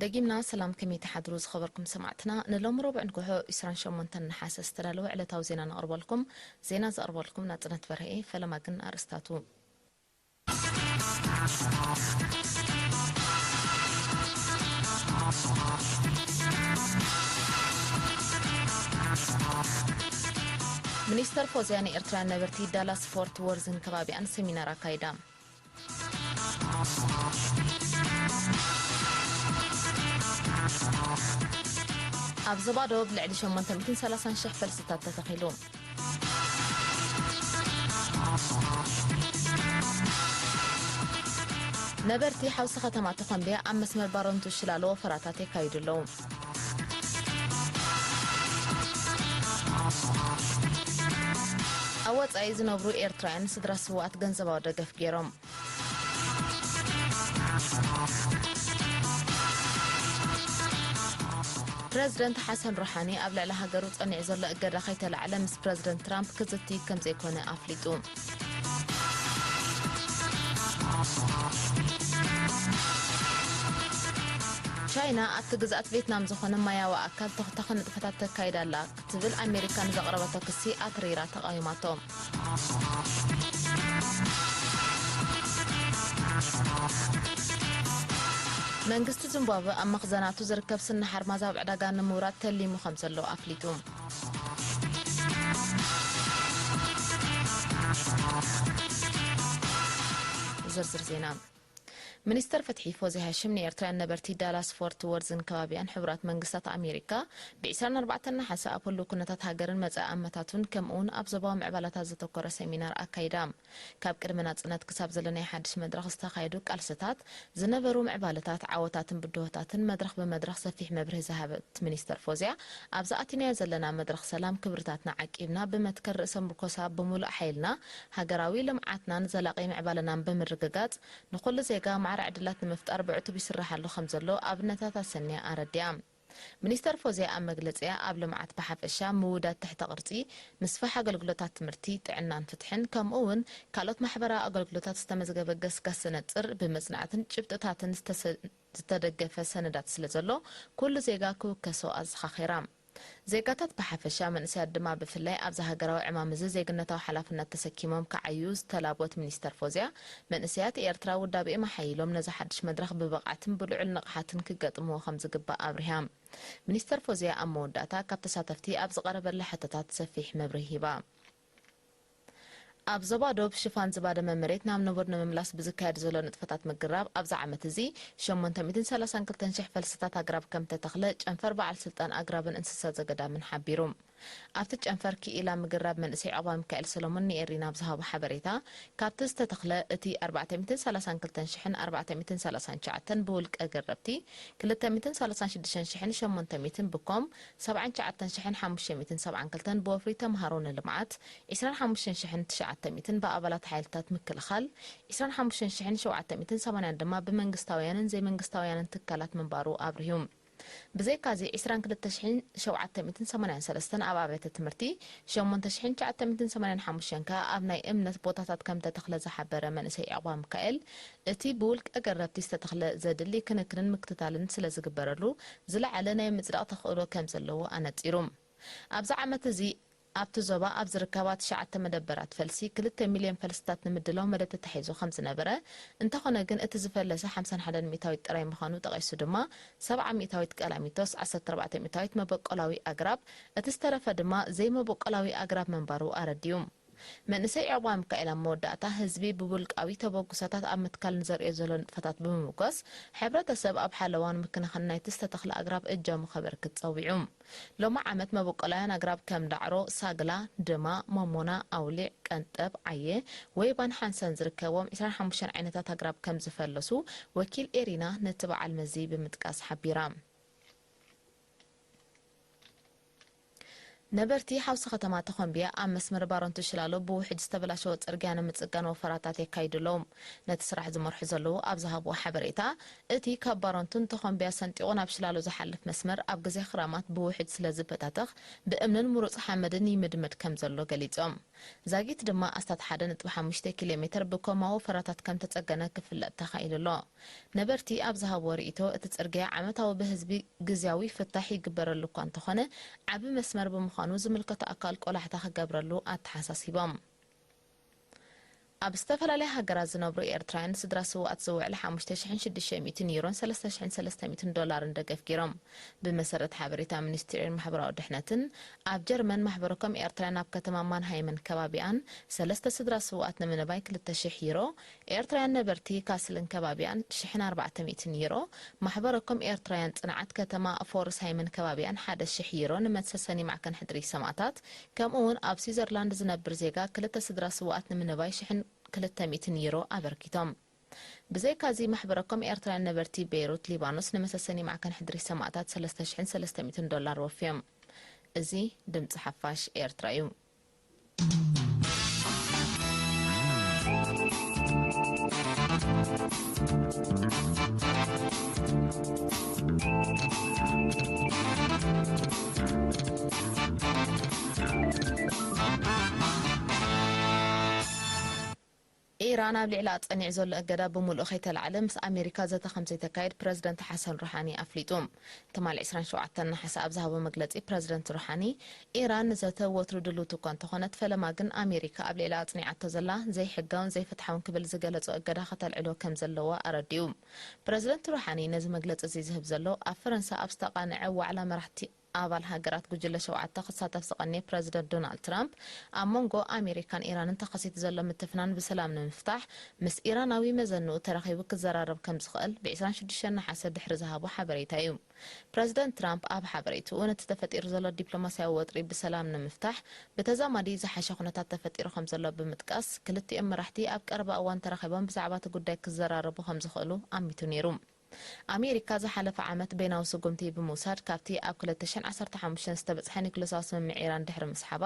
ደጊምና ሰላም፣ ከመይ ትሓድሩ ዝኸበርኩም ሰማዕትና? ንሎሚ ረቡዕ ንግሆ ዕስራን ሸሞንተን ነሓሰ ዝተዳለወ ዕለታዊ ዜና ነቕርበልኩም። ዜና ዘቕርበልኩም ናጽነት በርሀ እየ። ፈለማ ግን ኣርእስታቱ። ሚኒስተር ፎዝያ ንኤርትራውያን ነበርቲ ዳላስ ፎርት ወርዝን ከባቢኣን ሰሚናር ኣካይዳ። ኣብ ዞባ ደቡብ ልዕሊ ሸሞንተ ሚእትን ሰላሳን ሽሕ ፈልስታት ተተኺሉ። ነበርቲ ሓውሲ ከተማ ተኾምቢያ ኣብ መስመር ባረንቱ ሽላሎ ወፈራታት የካይዱ ኣለዉ። ኣብ ወጻኢ ዝነብሩ ኤርትራውያን ስድራ ስውኣት ገንዘባዊ ደገፍ ገይሮም። ፕረዚደንት ሓሰን ሩሓኒ ኣብ ልዕሊ ሃገሩ ጸኒዑ ዘሎ እገዳ ከይተላዕለ ምስ ፕረዚደንት ትራምፕ ክዝቲ ከም ዘይኮነ ኣፍሊጡ። ቻይና ኣብቲ ግዝኣት ቬትናም ዝኾነ ማያዊ ኣካል ተኽታኺ ንጥፈታት ተካይድ ኣላ ክትብል ኣሜሪካ ንዘቕረበቶ ክሲ ኣትሪራ ተቓዊማቶ። መንግስቲ ዚምባብወ ኣብ መኽዘናቱ ዝርከብ ስኒ ሓርማዝ ኣብ ዕዳጋ ንምውራድ ተሊሙ ከም ዘሎ ኣፍሊጡ። ዝርዝር ዜና። ሚኒስተር ፍትሒ ፎዚ ሃሽም ንኤርትራውያን ነበርቲ ዳላስ ፎርት ወርዝን ከባቢኣን ሕቡራት መንግስታት ኣሜሪካ ብ ዕስራን ኣርባዕተን ነሓሰ ኣብ ህሉው ኩነታት ሃገርን መጻኢ ኣመታቱን ከምኡውን ኣብ ዞባዊ ምዕባላታት ዘተኮረ ሰሚናር ኣካይዳ። ካብ ቅድሚ ናጽነት ክሳብ ዘለናይ ሓድሽ መድረኽ ዝተኻየዱ ቃልስታት፣ ዝነበሩ ምዕባለታት፣ ዓወታትን ብድሆታትን መድረኽ ብመድረኽ ሰፊሕ መብርሂ ዝሃበት ሚኒስተር ፎዝያ፣ ኣብዚ ኣቲናዮ ዘለና መድረኽ ሰላም ክብርታትና ዓቂብና ብመትከል ርእሰ ምርኮሳ ብምሉእ ሓይልና ሃገራዊ ልምዓትናን ዘላቒ ምዕባለናን ብምርግጋጽ ንኹሉ ዜጋ ማዕረ ዕድላት ንምፍጣር ብዕቱብ ይስራሕ ኣሎ ከም ዘሎ ኣብነታት ኣሰንያ ኣረዲኣ። ሚኒስተር ፎዝያ ኣብ መግለጺኣ ኣብ ልምዓት ብሓፈሻ ምውዳድ ትሕተ ቅርጺ፣ ምስፋሕ ኣገልግሎታት ትምህርቲ፣ ጥዕናን ፍትሕን ከምኡ እውን ካልኦት ማሕበራዊ ኣገልግሎታት ዝተመዝገበ ገስጋስ ስነጥር ብመጽናዕትን ጭብጥታትን ዝተሰ- ዝተደገፈ ሰነዳት ስለ ዘሎ ኩሉ ዜጋ ክውከሶ ኣዘኻኺራ። ዜጋታት ብሓፈሻ መንእሰያት ድማ ብፍላይ ኣብዚ ሃገራዊ ዕማም እዚ ዜግነታዊ ሓላፍነት ተሰኪሞም ክዓዩ ዝተላቦት ሚኒስተር ፎዝያ መንእሰያት ኤርትራ ውዳቤኦም ኣሓይሎም ነዚ ሓድሽ መድረኽ ብብቕዓትን ብልዑል ንቕሓትን ክገጥምዎ ከም ዝግባእ ኣብሪሃ። ሚኒስተር ፎዝያ ኣብ መወዳእታ ካብ ተሳተፍቲ ኣብ ዝቐረበላ ሕቶታት ሰፊሕ መብርሂ ሂባ። ኣብ ዞባ ዶብ ሽፋን ዝባደመ መሬት ናብ ንቡር ንምምላስ ብዝካየድ ዘሎ ንጥፈታት ምግራብ ኣብዚ ዓመት እዚ ሸሞንተ ሚእትን ሰላሳን ክልተን ሽሕ ፈልስታት ኣግራብ ከም ተተኽለ ጨንፈር በዓል ስልጣን ኣግራብን እንስሳ ዘገዳምን ሓቢሩ። ኣብቲ ጨንፈር ክኢላ ምግራብ መንእሰይ ዑቕባ ሚካኤል ሰሎሞን ንኤሪና ኣብ ዝሃቦ ሓበሬታ፣ ካብቲ ዝተተኽለ እቲ ኣርባዕተ ሚእትን ሰላሳን ክልተን ሽሕን ኣርባዕተ ሚእትን ሰላሳን ትሽዓተን ብውልቀ ገረብቲ፣ ክልተ ሚእትን ሰላሳን ሽዱሽተን ሽሕን ሸሞንተ ሚእትን ብኮም፣ ሰብዓን ትሽዓተን ሽሕን ሓሙሽተ ሚእትን ሰብዓን ክልተን ብወፍሪ ተምሃሮ ንልምዓት፣ ዕስራን ሓሙሽተን ሽሕን ትሽዓተ ሚእትን ብኣባላት ሓይልታት ምክልኻል፣ ዕስራን ሓሙሽተን ሽሕን ሸውዓተ ሚእትን ሰማንያን ድማ ብመንግስታውያንን ዘይመንግስታውያንን ትካላት ምንባሩ ኣብሪሁ። ብዘይካዚ፣ ዕስራን ክልተ ሽሕን ሸውዓተ ሚእትን ሰማንያን ሰለስተን ኣብ ኣብያተ ትምህርቲ፣ ሸሞንተ ሽሕን ትሽዓተ ሚእትን ሰማንያን ሓሙሽተን ከኣ ኣብ ናይ እምነት ቦታታት ከም ተተኽለ ዝሓበረ መንእሰይ ዑቕባ ሚካኤል፣ እቲ ብውልቀ ገረብቲ ዝተተኽለ ዘድሊ ክንክንን ምክትታልን ስለ ዝግበረሉ፣ ዝለዓለ ናይ ምጽዳቕ ተኽእሎ ከም ዘለዎ ኣነጺሩ። ኣብዚ ዓመት እዚ፣ ኣብቲ ዞባ ኣብ ዝርከባ ትሽዓተ መደበራት ፈልሲ ክልተ ሚልዮን ፈልስታት ንምድላው መደብ ተታሒዙ ከም ዝነበረ፣ እንተኾነ ግን እቲ ዝፈለሰ ሓምሳን ሓደን ሚእታዊት ጥራይ ምዃኑ ጠቒሱ ድማ፣ ሰብዓ ሚእታዊት ቀላሚቶስ፣ ዓሰርተ ኣርባዕተ ሚእታዊት መበቆላዊ ኣግራብ፣ እቲ ዝተረፈ ድማ ዘይመበቆላዊ ኣግራብ ምንባሩ ኣረዲኡ። መንእሰይ ዑቕባ ሚካኤል ኣብ መወዳእታ፣ ህዝቢ ብውልቃዊ ተበግሶታት ኣብ ምትካል ንዘርእዮ ዘሎ ንጥፈታት ብምምጓስ፣ ሕብረተሰብ ኣብ ሓለዋን ምክንኻን ናይቲ ዝተተኽለ ኣግራብ እጃሙ ከበርክት ጸዊዑ። ሎሚ ዓመት መበቆላውያን ኣግራብ ከም ዳዕሮ፣ ሳግላ፣ ድማ፣ ሞሞና፣ ኣውሊዕ፣ ቀንጠብ፣ ዓየ፣ ወይባን ሓንሳን ዝርከብዎም ዕስራን ሓሙሽተን ዓይነታት ኣግራብ ከም ዝፈለሱ ወኪል ኤሪና ነቲ በዓል መዚ ብምጥቃስ ሓቢራ። ነበርቲ ሓውሲ ከተማ ተኾምቢያ ኣብ መስመር ባረንቱ ሽላሎ ብውሕጅ ዝተበላሸወ ጽርግያ ንምጽጋን ወፈራታት የካይዱ ኣለዉ። ነቲ ስራሕ ዝመርሑ ዘለዉ ኣብ ዝሃብዎ ሓበሬታ፣ እቲ ካብ ባረንቱን ተኾምቢያ ሰንጢቑ ናብ ሽላሎ ዝሓልፍ መስመር ኣብ ግዜ ክራማት ብውሕጅ ስለ ዝበታተኽ ብእምንን ምሩጽ ሓመድን ይምድመድ ከም ዘሎ ገሊጾም። ዛጊት ድማ ኣስታት ሓደ ነጥቢ ሓሙሽተ ኪሎ ሜተር ብኮማ ወፈራታት ከም ተጸገነ ክፍለጥ ተኻኢሉ ኣሎ። ነበርቲ ኣብ ዝሃብዎ ርእይቶ፣ እቲ ጽርግያ ዓመታዊ ብህዝቢ ግዝያዊ ፍታሕ ይግበረሉ እኳ እንተኾነ፣ ዓቢ መስመር ብምዃኑ ዝምልከቶ ኣካል ቆላሕታ ክገብረሉ ኣተሓሳሲቦም። ኣብ ዝተፈላለያ ሃገራት ዝነብሩ ኤርትራውያን ስድራ ስውኣት ዝውዕል ሓሙሽተ ሽሕን ሽዱሽተ ሚእትን ዩሮን ሰለስተ ሽሕን ሰለስተ ሚእትን ዶላርን ደገፍ ገይሮም። ብመሰረት ሓበሬታ ሚኒስትሪ ማሕበራዊ ድሕነትን፣ ኣብ ጀርመን ማሕበረኮም ኤርትራውያን ኣብ ከተማ ማንሃይምን ከባቢኣን ሰለስተ ስድራ ስውኣት ንምንባይ ክልተ ሽሕ ዩሮ፣ ኤርትራውያን ነበርቲ ካስልን ከባቢኣን ሽሕን ኣርባዕተ ሚእትን ዩሮ፣ ማሕበረኮም ኤርትራውያን ጽንዓት ከተማ ፎርስሃይምን ከባቢኣን ሓደ ሽሕ ዩሮ፣ ንመሰሰኒ ማዕከን ሕድሪ ሰማእታት፣ ከምኡ እውን ኣብ ስዊዘርላንድ ዝነብር ዜጋ ክልተ ስድራ ስውኣት ንምንባይ ሽሕን ክልተ ሚእትን ዩሮ ኣበርኪቶም። ብዘይካዚ ማሕበረኮም ኤርትራውያን ነበርቲ ቤይሩት ሊባኖስ ንመሰሰኒ ማዕከን ሕድሪ ሰማእታት ሰለስተ ሽሕን ሰለስተ ሚእትን ዶላር ወፍዮም። እዚ ድምጺ ሓፋሽ ኤርትራ እዩ። ኢራን ኣብ ልዕሊኣ ጸኒዑ ዘሎ እገዳ ብምሉኡ ከይተላዕለ ምስ ኣሜሪካ ዘተ ከም ዘይተካይድ ፕረዚደንት ሓሰን ሩሓኒ ኣፍሊጡ። ትማሊ ዕስራን ሸውዓተን ነሓሰ ኣብ ዝሃቦ መግለጺ ፕረዚደንት ሩሓኒ፣ ኢራን ንዘተ ወትሩ ድልውቲ እኳ እንተኾነት፣ ፈለማ ግን ኣሜሪካ ኣብ ልዕሊኣ ኣጽኒዓቶ ዘላ ዘይሕጋውን ዘይፍትሓውን ክብል ዝገለጾ እገዳ ከተልዕሎ ከም ዘለዋ ኣረዲኡ። ፕረዚደንት ሩሓኒ ነዚ መግለጺ እዚ ዝህብ ዘሎ ኣብ ፈረንሳ ኣብ ዝተቓንዐ ዋዕላ መራሕቲ ኣባል ሃገራት ጉጅለ ሸውዓተ ክሳተፍ ዝቐነየ ፕረዚደንት ዶናልድ ትራምፕ፣ ኣብ መንጎ ኣሜሪካን ኢራንን ተኸሲቱ ዘሎ ምትፍናን ብሰላም ንምፍታሕ ምስ ኢራናዊ መዘንኡ ተራኺቡ ክዘራረብ ከም ዝኽእል ብ ዕስራን ሽዱሽተን ነሓሰ ድሕሪ ዝሃቦ ሓበሬታ እዩ። ፕረዚደንት ትራምፕ ኣብ ሓበሬትኡ፣ ነቲ ተፈጢሩ ዘሎ ዲፕሎማስያዊ ወጥሪ ብሰላም ንምፍታሕ ብተዛማዲ ዝሓሸ ኩነታት ተፈጢሩ ከም ዘሎ ብምጥቃስ፣ ክልቲኦም መራሕቲ ኣብ ቀረባ እዋን ተራኺቦም ብዛዕባ እቲ ጉዳይ ክዘራረቡ ከም ዝኽእሉ ኣሚቱ ነይሩ። ኣሜሪካ ዝሓለፈ ዓመት በይናዊ ስጉምቲ ብምውሳድ፣ ካብቲ ኣብ ክልተ ሽሕን ዓሰርተ ሓሙሽተን ዝተበጽሐ ኒክለሳዊ ስምምዕ ኢራን ድሕሪ ምስሓባ፣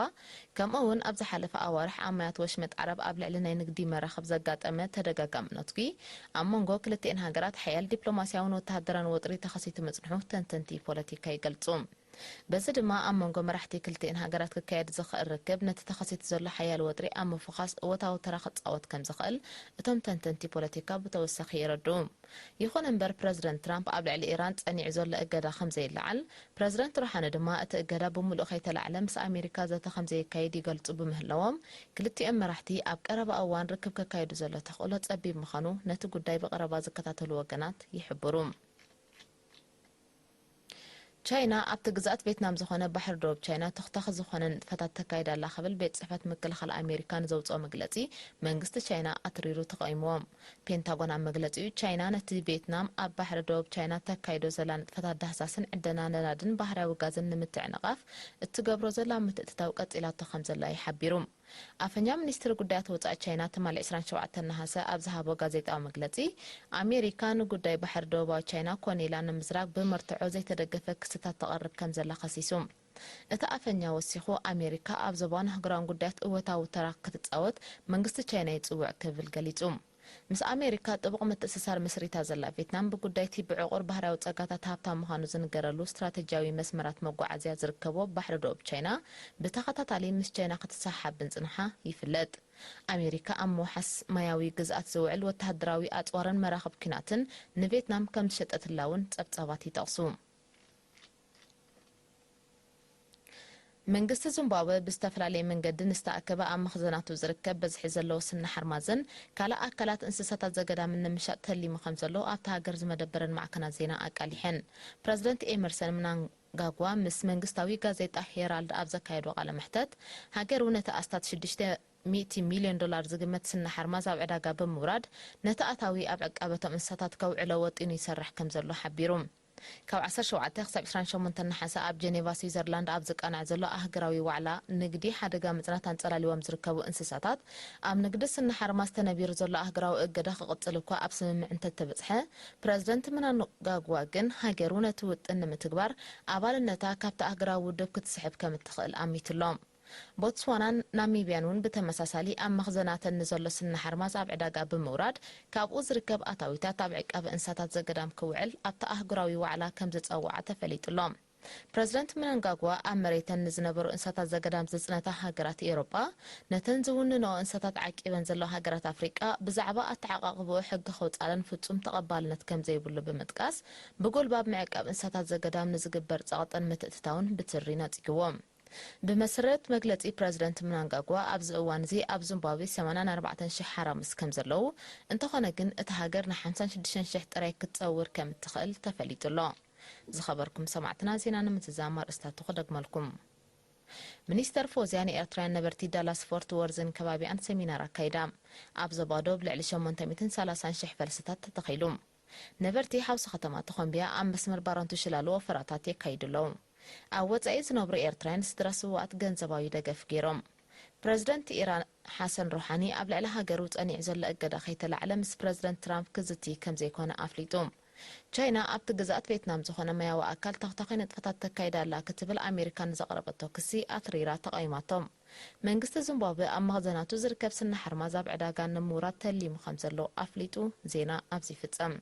ከምኡ እውን ኣብ ዝሓለፈ ኣዋርሕ ኣብ ማያት ወሽመጥ ዓረብ ኣብ ልዕሊ ናይ ንግዲ መራኽብ ዘጋጠመ ተደጋጋሚ ነትጒ፣ ኣብ መንጎ ክልቲኤን ሃገራት ሓያል ዲፕሎማስያውን ወተሃደራን ወጥሪ ተኸሲቱ ምጽንሑ ተንተንቲ ፖለቲካ ይገልጹ። በዚ ድማ ኣብ መንጎ መራሕቲ ክልቲኤን ሃገራት ክካየድ ዝኽእል ርክብ፣ ነቲ ተኸሲቱ ዘሎ ሓያል ወጥሪ ኣብ ምፍዃስ እወታዊ ተራ ክጻወት ከም ዝኽእል እቶም ተንተንቲ ፖለቲካ ብተወሳኺ የረድኡ። ይኹን እምበር፣ ፕረዚደንት ትራምፕ ኣብ ልዕሊ ኢራን ጸኒዑ ዘሎ እገዳ ከም ዘይለዓል፣ ፕረዚደንት ሩሓኒ ድማ እቲ እገዳ ብምሉእ ከይተላዕለ ምስ ኣሜሪካ ዘተ ከም ዘየካይድ ይገልጹ ብምህላዎም፣ ክልቲኦም መራሕቲ ኣብ ቀረባ እዋን ርክብ ከካይዱ ዘሎ ተኽእሎ ጸቢብ ምዃኑ ነቲ ጉዳይ ብቐረባ ዝከታተሉ ወገናት ይሕብሩ። ቻይና ኣብቲ ግዝኣት ቬትናም ዝኾነ ባሕሪ ደቡብ ቻይና ተኹታኺ ዝኾነ ንጥፈታት ተካይድ ኣላ ክብል ቤት ጽሕፈት ምክልኻል ኣሜሪካ ንዘውጽኦ መግለጺ መንግስቲ ቻይና ኣትሪሩ ተቓዊምዎ። ፔንታጎን ኣብ መግለጺኡ፣ ቻይና ነቲ ቬትናም ኣብ ባሕሪ ደቡብ ቻይና ተካይዶ ዘላ ንጥፈታት ዳህሳስን ዕደና ነዳድን ባህርያዊ ጋዝን ንምትዕንቓፍ እትገብሮ ዘላ ምትእትታው ቀጺላቶ ከም ዘላ እዩ ሓቢሩ። ኣፈኛ ሚኒስትሪ ጉዳያት ወጻኢ ቻይና ትማሊ ዕስራን ሸውዓተን ነሓሰ ኣብ ዝሃቦ ጋዜጣዊ መግለጺ፣ ኣሜሪካ ንጉዳይ ባሕሪ ደቡባዊ ቻይና ኮነ ኢላ ንምዝራግ ብመርትዖ ዘይተደገፈ ክስታት ተቕርብ ከም ዘላ ከሲሱ። እቲ ኣፈኛ ወሲኹ፣ ኣሜሪካ ኣብ ዞባውን ኣህጉራውን ጉዳያት እወታዊ ተራ ክትጻወት መንግስቲ ቻይና ይጽውዕ ክብል ገሊጹ። ምስ ኣሜሪካ ጥቡቕ ምትእስሳር መስሪታ ዘላ ቬትናም፣ ብጉዳይቲ ብዕቑር ባህርያዊ ጸጋታት ሃብታም ምዃኑ ዝንገረሉ ስትራተጂያዊ መስመራት መጓዓዝያ ዝርከቦ ባሕሪ ደቡብ ቻይና ብተኸታታሊ ምስ ቻይና ክትሰሓሓብ ምጽንሓ ይፍለጥ። ኣሜሪካ ኣብ ምውሓስ ማያዊ ግዝኣት ዝውዕል ወተሃደራዊ ኣጽዋርን መራኽብ ኲናትን ንቬትናም ከም ዝሸጠትላ እውን ጸብጻባት ይጠቕሱ። መንግስቲ ዚምባብወ ብዝተፈላለየ መንገዲ ንዝተኣከበ ኣብ መኽዘናቱ ዝርከብ በዝሒ ዘለዎ ስኒ ሓርማዝን ካልእ ኣካላት እንስሳታት ዘገዳምን ንምሻጥ ተሊሙ ከም ዘሎ ኣብታ ሃገር ዝመደበረን ማዕከናት ዜና ኣቃሊሐን። ፕረዚደንት ኤመርሰን ምናንጋጓ ምስ መንግስታዊ ጋዜጣ ሄራልድ ኣብ ዘካየዶ ቃለ መሕተት፣ ሃገሩ ነቲ ኣስታት ሽዱሽተ ሚእቲ ሚልዮን ዶላር ዝግመት ስኒ ሓርማዝ ኣብ ዕዳጋ ብምውራድ፣ ነቲ ኣታዊ ኣብ ዕቃበቶም እንስሳታት ከውዕሎ ወጢኑ ይሰርሕ ከም ዘሎ ሓቢሩ። ካብ ዓሰርተ ሸውዓተ ክሳብ ዕስራን ሸሞንተን ነሓሰ ኣብ ጀኔቫ ስዊዘርላንድ ኣብ ዝቃናዕ ዘሎ ኣህግራዊ ዋዕላ ንግዲ፣ ሓደጋ ምጽናት ኣንጸላልዎም ዝርከቡ እንስሳታት፣ ኣብ ንግዲ ስነ ሓርማዝ ተነቢሩ ዘሎ ኣህግራዊ እገዳ ክቕጽል እኳ ኣብ ስምምዕ እንተተበጽሐ፣ ፕረዚደንት ምናንጋግዋ ግን ሃገሩ ነቲ ውጥን ንምትግባር ኣባልነታ ካብቲ ኣህግራዊ ውድብ ክትስሕብ ከም እትኽእል ኣሚትሎም። ቦትስዋናን ናሚብያን እውን ብተመሳሳሊ ኣብ መኽዘናተን ንዘሎ ስነ ሓርማዝ ኣብ ዕዳጋ ብምውራድ፣ ካብኡ ዝርከብ ኣታዊታት ኣብ ዕቃበ እንስሳታት ዘገዳም ክውዕል ኣብቲ ኣህጉራዊ ዋዕላ ከም ዝጸውዓ ተፈሊጡሎ። ፕረዚደንት ምናንጋግዋ ኣብ መሬተን ንዝነበሩ እንስሳታት ዘገዳም ዝጽነታ ሃገራት ኤውሮጳ፣ ነተን ዝውንንኦ እንስሳታት ዓቂበን ዘለዋ ሃገራት ኣፍሪቃ ብዛዕባ ኣተዓቓቕብኡ ሕጊ ከውጻለን ፍጹም ተቐባልነት ከም ዘይብሉ ብምጥቃስ፣ ብጎልባብ ምዕቃብ እንስሳታት ዘገዳም ንዝግበር ጸቕጥን ምትእትታውን ብትሪ ነጺግዎ። ብመሰረት መግለጺ ፕረዚደንት ምናንጋግዋ፣ ኣብዚ እዋን እዚ ኣብ ዚምባብዌ ሰማንያን ኣርባዕተን ሽሕ ሓራምዝ ከም ዘለዉ፣ እንተኾነ ግን እታ ሃገር ን ሓምሳን ሽዱሽተን ሽሕ ጥራይ ክትጸውር ከም እትኽእል ተፈሊጡ ኣሎ። ዝኸበርኩም ሰማዕትና፣ ዜና ንምዝዛም ኣርእስታቱ ክደግመልኩም። ሚኒስተር ፎዝያ ንኤርትራውያን ነበርቲ ዳላስ ፎርት ወርዝን ከባቢኣን ሰሚናር ኣካይዳ። ኣብ ዞባ ዶብ ልዕሊ ሸሞንተ ሚእትን ሰላሳን ሽሕ ፈልስታት ተተኺሉ። ነበርቲ ሓውሲ ከተማ ተኾምቢያ ኣብ መስመር ባረንቱ ሽላሎ ወፈራታት የካይዱ ኣለዉ። ኣብ ወጻኢ ዝነብሩ ኤርትራውያን ስድራ ስውኣት ገንዘባዊ ደገፍ ገይሮም። ፕረዚደንት ኢራን ሓሰን ሮሓኒ ኣብ ልዕሊ ሃገሩ ጸኒዑ ዘሎ እገዳ ከይተላዕለ ምስ ፕረዚደንት ትራምፕ ክዝቲ ከም ዘይኮነ ኣፍሊጡ። ቻይና ኣብቲ ግዝኣት ቬትናም ዝኾነ ማያዊ ኣካል ተኽታኺ ንጥፈታት ተካይድ ኣላ ክትብል ኣሜሪካ ንዘቕረበቶ ክሲ ኣትሪራ ተቓዊማቶ። መንግስቲ ዚምባብዌ ኣብ መኽዘናቱ ዝርከብ ስነ ሓርማዝ ኣብ ዕዳጋ ንምውራድ ተሊሙ ከም ዘሎ ኣፍሊጡ። ዜና ኣብዚ ይፍጸም።